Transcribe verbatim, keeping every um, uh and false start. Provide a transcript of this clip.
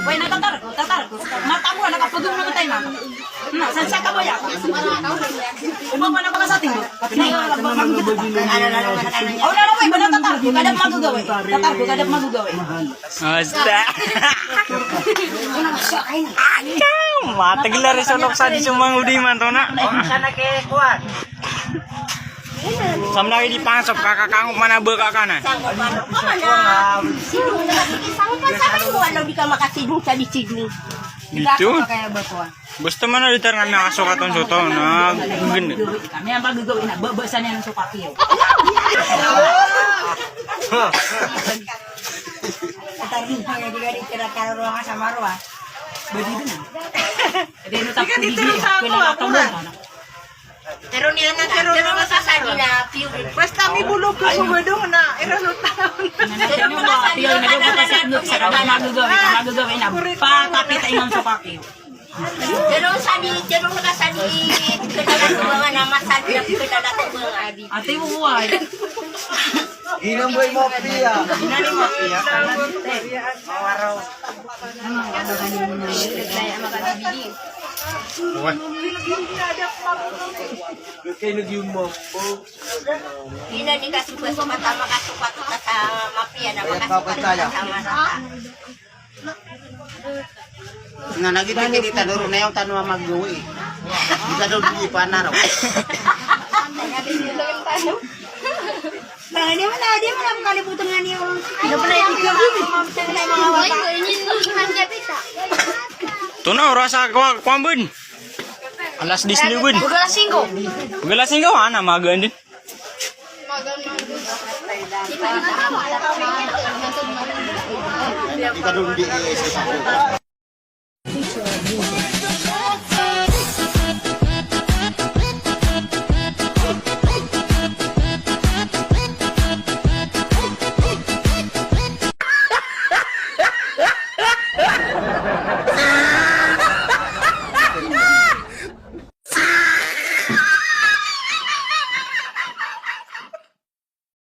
Way na tatar, tatar. Mata mo, nakapagod na tayo na. Na, saan siya ka ba yan? Ano ba na baka sa atin? Oh, na, na, way, ba na tatar? Kada magagawa. Tatar ko, kada magagawa. Basta. Matagila rin sa noksa di sumang udi man to na. Sana ke kuwan. Samla di pansop, kakakangop man a baka ka na. Sangop man, sangop man, sangop man sa akin, wala di ka makasidong sa di sidong. Ito? Basta man a di tayo na nakasukat ang suto, na ganda. Kami ang magagawa na, babasa niya ng sukat iyo. Tatar mo, hindi ka di tira kararwa ka sa marwa. Badi din. Hindi ka di tira sa ako, ako na. Pero niyan na, pero na masasadi na, pure. Basta mi bulog ko sa gudong na, ira luta. Pero na masasadi na, kada na, sa kada magagawa, magagawa na. Patapit ay ng sukat iyo. Pero sadi, pero na sadi, kada na tubangan na masadi na kada na tubangan. Ate mo buhay. Ginamboy mafia. Ginamboy mafia. Mawaraw. Kaya nagyumok. Ina ni kasuka-suka ta makasuka ta sa mafia na makasuka ta sa marata. Nga nagiti kini tadoro na yung tano a maggawi. Di tadoro di panaro. Tona, oras a kwa, kwambun. Alas diyes liwid. Pag alas singko. Pag alas singko, ana, magaan din.